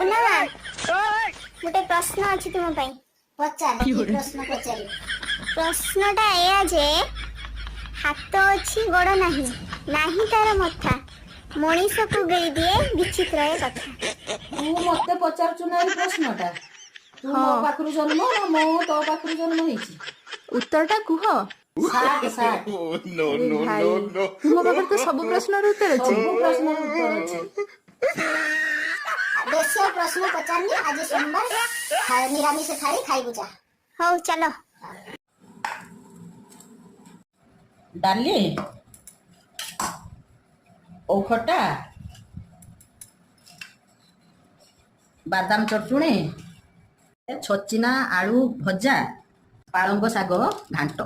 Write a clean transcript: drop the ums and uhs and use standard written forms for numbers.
ଉନା ମା, ଗୋଟେ ପ୍ରଶ୍ନ ଅଛି ତୁମ ପାଇଁ। ପଚାର, କି ପ୍ରଶ୍ନ ପଚାରିବୁ? ପ୍ରଶ୍ନଟା ଏଇଆ ଯେ, ହାତ ଅଛି ଗୋଡ଼ ନାହିଁ, ନାହିଁ ତାର ମଥା, ମଣିଷକୁ ଗିଳି ଦିଏ, ବିଚିତ୍ର ଏ କଥା। ତୁ ମତେ ପଚାରୁଛୁ ନା ଏଇ ପ୍ରଶ୍ନଟା? ତୁ ମୋ ପାଖରୁ ଜନ୍ମ ନା ମୁଁ ତୋ ପାଖରୁ ଜନ୍ମ ହେଇଛି? ଉତ୍ତରଟା କୁହ। ସାତ ସାତ। ଆରେ ଭାଇ, ତୁମ ପାଖରେ ତ ସବୁ ପ୍ରଶ୍ନର ଉତ୍ତର ଅଛି। ସବୁ ପ୍ରଶ୍ନର ଉତ୍ତର ଅଛି। ବେଶୀ ଆଉ ପ୍ରଶ୍ନ ପଚାରନି। ଆଜି ସୋମବାର, ନିରାମିଷ ଥାଳି ଖାଇବୁ ଯା। ହଉ, ଚାଲ। ଡାଲି, ଓଉ ଖଟା, ବାଦାମ ଚଟୁଣି, ଛଚିନା ଆଳୁ ଭଜା, ପାଳଙ୍ଗ ଶାଗ ଘାଣ୍ଟ।